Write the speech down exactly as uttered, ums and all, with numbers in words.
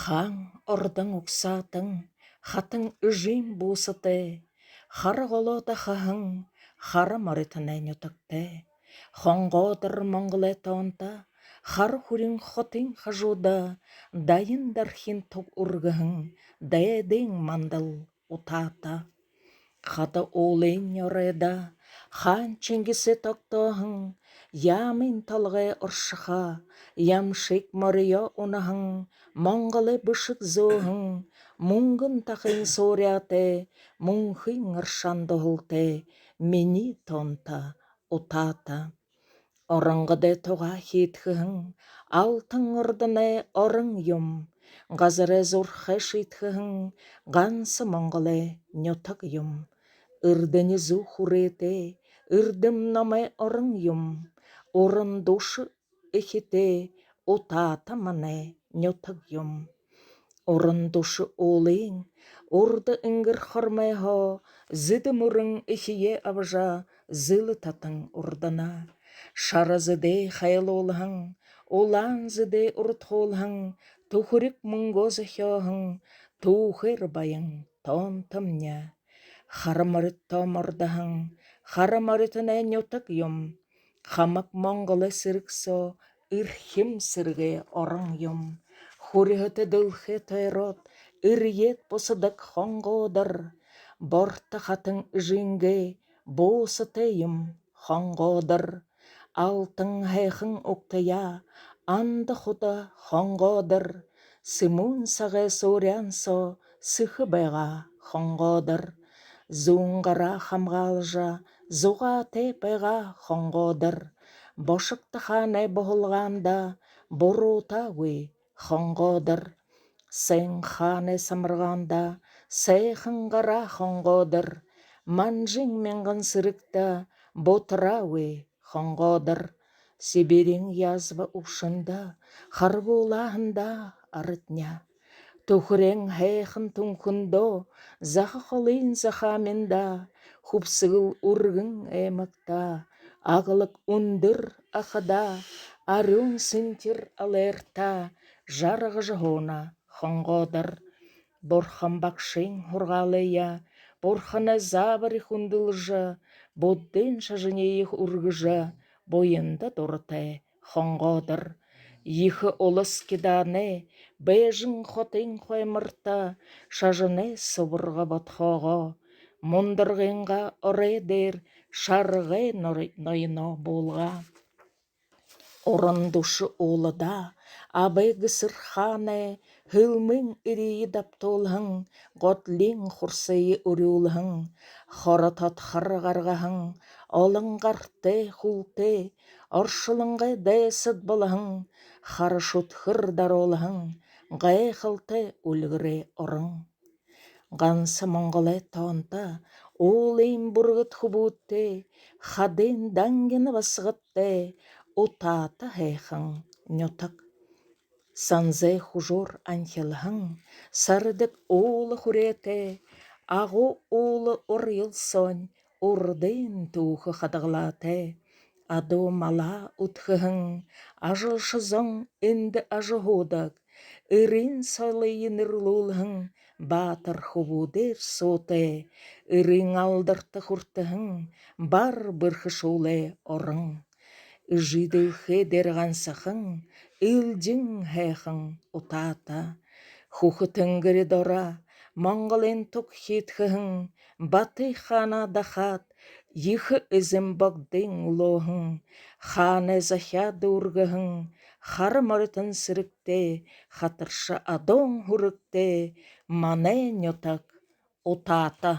Хаан ордон угсаатан, хатан эжын буусатай, хара голоо дахаһан, хара моритоной нютагтай. Хонгоодор Монголой тоонто, хара хүрин хотын хажууда, дайн дархин туг үргэһэн, дайдын мандал Утаата. Хада уулын оройдо хаан Чингисэй тогтооһон, яамын толгой оршохо, ямшиг мориёо унаһан, Монголой бэшэг зөөһэн, мүнгэн тахын сууряатай, мүнхын аршаан дуһалтай минии тоонто Утаата. Оронгодой тугаа хиидхэһэн, алтан ордоной орон юм. Газарай зурхай шиидхэһэн, ганса Монголой нютаг юм. Эрдэни зүг хүрээтэй, эрдэм номой орон юм. Уран дүшэ эхитэй, Утаата манай нютаг юм. Уран дүшэ уулын урда энгэр хормойһоо зэдэ мүрэн эхиеэ абажа, зэлэ татан урдана. Шара зэдээ хайлуулһан, улаан зэдээ урдхуулһан, түхэриг мүнгөө зохёоһон түүхээр баян тоонтомни. Хара моридтоо мордоһон, хара моритоной нютаг юм. Хамаг Монголой сэрэг соо эрхим сэрэгэй орон юм. Хүрьһэтэ дэлхэй тойроод, эрьеэд бусадаг Хонгоодор. Борто хатан эжынгээ буусатай юм Хонгоодор. Алтан һайхан угтаяа анда худа Хонгоодор. Сэмүүн сагай сууряан соо сэхэ байгаа Хонгоодор. Зүүн гараа хамгаалжа, зугаатай байгаа Хонгоодор. Бошогто хаанай буһалгаанда буруутаагүй Хонгоодор. Сайн хаанай самаргаанда сайхан гараа Хонгоодор. Манжын мянган сэрэгтэ бутараагүй Хонгоодор. Сибириин язва үбшэндэ харгуулааһан даа арадни. Түхэреэн һайхан Түнхэндөө, заха холын Захааминда, хүбсэгэл үргэн аймагта, аглаг үндэр Ахада, арюун сэнтир Алайрта жаргажа һууна Хонгоодор. Бурхан багшын һургаалые, бурханай заабари хүндэлжэ, буддын шажаниие үргэжэ, буянда дуратай Хонгоодор. Ехэ улас Кидаанай Бээжэн хотын хойморто шажанай субарга бодхоогоо. Мундаргынгаа орой дээрэ шаргай нор-, ноёноо буулгаа. Уран дүшэ уулада Абай Гэсэр хаанай һэлмын эрьеэ дабтуулһан, годлиин хурсые үрюулһэн, хоро тодхор гаргаһан, олон гартай, хүлтэй, оршолонгой дайсад болоһон, хара шүдхэр даруулһан гайхалтай үльгэрэй орон. Ганса Монголой тоонто уулын бүргэд хүбүүдтэй, хадын дангина басагадтай Утаата һайхан нютаг. Санзай хүжөөр анхилһан, сарьдаг уула хүрээтэй, агуу уула урьял соонь урдын түүхэ хадагалаатай. Адуу малаа үдхэһэн ажалша зон эндэ ажаһуудаг, эрын соёлые нэрлүүлһэн баатар хүбүүдээр суутай, эрын алдарта хүртэһэн бар бэрхэшүүлэй орон. Эжы дэлхэй дээрэ гансахан элдин һайхан Утаата. Хүхэ тэнгэри доро Монголой туг хиидхэһэн Батый хаанаа дахаад, ехэ эзэн Богдын үлөөһэн, хаанай захяа дүүргэһэн, хара моритон сэрэгтэй, хатарша адуун хүрэгтэй манай нютаг Утаата.